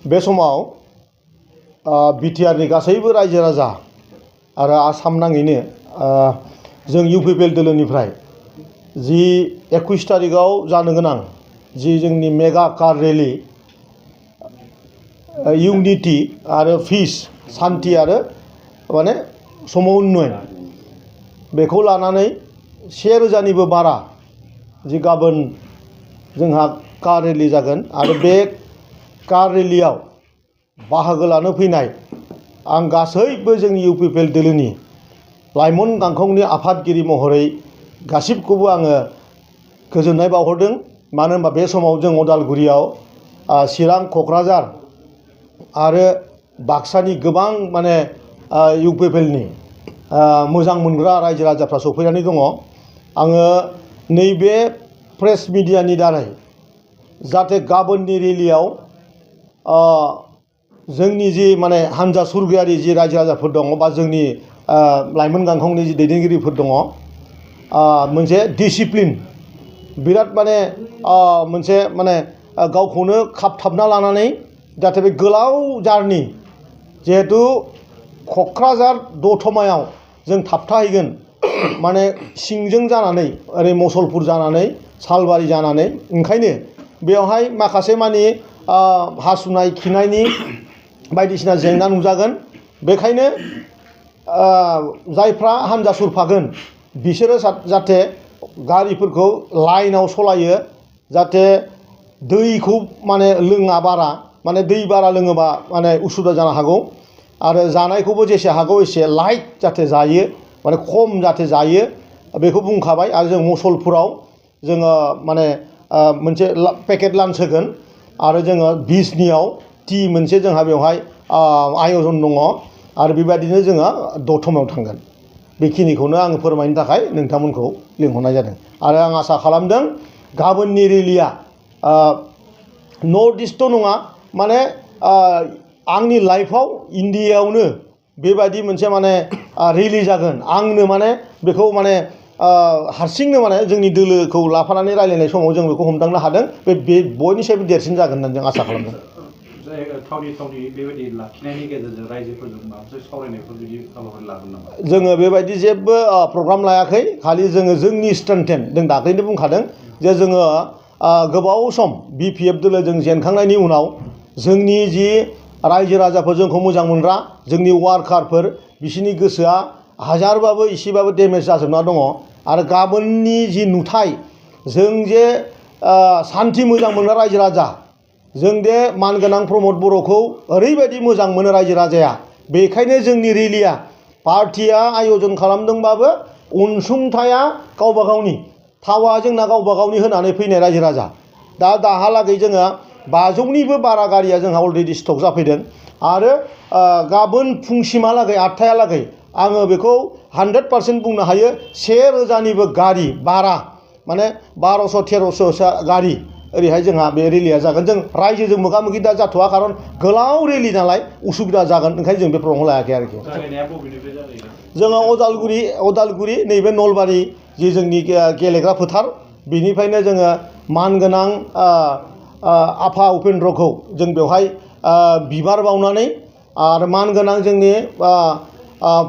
बे समाव बिटिआरनि गासैबो रायजो राजा आरो आसाम नाङैनो जों इउपिपिएल दोलोनिफ्राय जि 21 तारिखआव जानो गोनां जि जोंनि मेगा कार रेलि इउनिटि आरो पिस शान्ति आरो माने समन्वय बेखौ लानानै 1000निबो बारा जि गाबोन जोंहा कार रेलि जागोन आरो बे कार रेलियाव बाहागो लानो फैनाय आं गासैबो जोंनि इउपिपिएल दोलोनि लाइमोन गांखंनि आफादगिरि महरै गासिबखौबो आङो गोजोननाय बावहरदों। मानो होनबा बे समाव जों उदालगुरियाव चिरां क'क्राझार आरो बाक्सानि गोबां माने इउपिपिएलनि मोजां मोनग्रा रायजो राजाफ्रा सफैनानै दङ। आङो नैबे प्रेस मिडियानि दारै जाहाथे गाबोननि रेलियाव जोंनि जि माने हानजा सुरगायारि जि रायजो राजाफोर दङ बा जोंनि लाइमोन गांखंनि जि दैदेनगिरिफोर दङ मोनसे डिसिप्लिन बिराद माने मोनसे माने गावखौनो खाबथाबना लानानै जाहाथे बे गोलाव जारनि जिहेतु क'क्राझार दतमायाव जों थाबथाहैगोन माने सिंजों जानानै ओरै मुसलपुर जानानै सालबारि जानानै ओंखायनो बेवहाय माखासे मानि हासुनाय खिनायनि बायदिसिना जेंना नुजागोन। बेखायनो जायफ्रा हानजा सुरफागोन बिसोरो जाहाथे गारिफोरखौ लाइनाव सलायो जाहाथे दैखौ माने लोङा बारा माने दै बारा लोङोबा माने उसुबिदा जानो हागौ आरो जानायखौबो जेसे हागौ एसे लाइट जाहाथे जायो माने खम जाहाथे जायो बेखौ बुंखाबाय। आरो जों मुसलपुराव जोङो माने मोनसे पेकेट लान्च होगोन आरो जोङो बिजनियाव टि मोनसे जोंहा बेवहाय आयजन दङ आरो बेबायदिनो जोङो दतमायाव थांगोन। बेखिनिखौनो आङो फोरमायनो थाखाय नोंथांमोनखौ लिंहरनाय जादों आरो आं आसा खालामदों गाबोननि रेलिया नर्थ इस्टल' नङा माने आंनि लाइफआव इण्डियायावनो बेबायदि मोनसे माने रेलि जागोन। आंनो माने बेखौ माने हारसिंनो माने जोंनि दोलोखौ लाफानानै रायलायनाय समाव जों बेखौ हमदांनो हादों। बे बयनिसायबो देरसिन जागोन होननानै जों आसा खालामदों। बेबायदि लाखिनायनि गेजेरजों रायजोफोरजों माखासे सावरायनायफोर बिदि हाबाफारि लागोन नामा? जोङो बेबायदि जेबो प्रग्राम लायाखै। खालि जोङो जोंनि स्ट्रेंथेन जों दाख्लैनो बुंखादों जे जोङो गोबाव सम बिपिएफ दोलोजों जेनखांनायनि उनाव जोंनि जि रायजो राजाफोर जोंखौ मोजां मोनग्रा जोंनि वार्कारफोर बिसोरनि गोसोआ हाजारबाबो एसेबाबो डेमेज जाजोबना दङ। आरो गाबोननि जि नुथाय जों जे सान्थि मोजां मोनग्रा रायजो राजा जों दे मानगोनां प्रमद बर'खौ ओरैबायदि मोजां मोनो रायजो राजाया बेखायनो जोंनि रेलिया पार्टिया आयजन खालामदोंबाबो अनसुंथाया गावबा गावनि थावा जोंना गावबा गावनि होनानै फैनाय रायजो राजा दाहालागै जोङो 500निबो बारा गारिया जोंहा अलरेडि स्टक जाफैदों आरो गाबोन फुंसिमहालागै 8थायालागै आङो बेखौ 100% बुंनो हायो 1000निबो गारि बारा माने 1200-1300 गारि ओरैहाय जोंहा बे रेलिया जागोन। जों रायजोजों मोगा मोगि दा जाथ'वा खारन गोलाव रेलि नालाय उसुबिदा जागोन ओंखायनो जों बे प्रग्रामखौ लायाखै आरोखि। जोङो अदालगुरि नैबे नलबारि जि जोंनि गेलेग्रा फोथार बिनिफ्रायनो जोङो मानगोनां आफा उपेन्द्रखौ जों बेवहाय बिबार बावनानै आरो मानगोनां जोंनि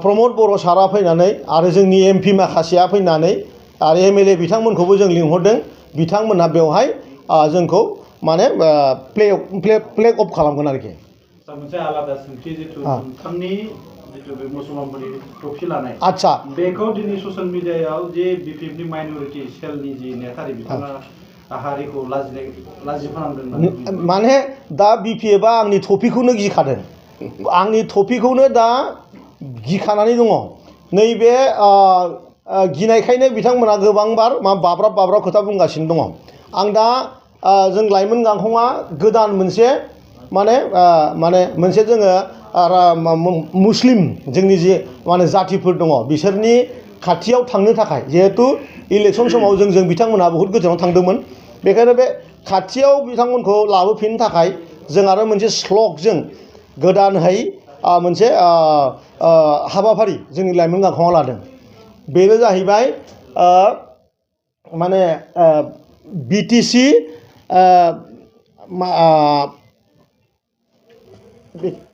प्रमद बर' सारा फैनानै आरो जोंनि एमपि माखासेया फैनानै आरो एमएलए बिथांमोनखौबो जों लिंहरदों। बिथांमोनहा बेवहाय जोंखौ माने फ्लेग अफ खालामगोन आरोखि। मोनसे आलादा सोंथि जिथु नोंथांनि जिथु बे मुसलमानफोरनि ट्रफि लानाय आदसा बेखौ दिनै ससियेल मिडियायाव जे बिपिएफनि माइनरिटि सेलनि जि नेतारि बिथाङा हारिखौ लाजि फोनांदों माने दा बिपिएफआ आंनि टपिखौनो गिखादों। आंनि टपिखौनो दा गिखानानै दङ। नैबे गिनायखायनो बिथांमोना गोबांबार बाब्राब खोथा बुंगासिनो दङ। आं दा जों लाइमोन गांखंआ गोदान मोनसे माने मोनसे जोङो मुस्लिम जोंनि जे माने जाथिफोर दङ बिसोरनि खाथियाव थांनो थाखाय जिहेतु इलेक्सन समाव जों बिथांमोनहा बहुद गोजानाव थांदोंमोन बेखायनो बे खाथियाव बिथांमोनखौ लाबोफिननो थाखाय जों आरो मोनसे स्लगजों गोदानहै मोनसे हाबाफारि जोंनि लाइमोन गांखंआ लादों। बेनो जाहैबाय माने बिटिसि दे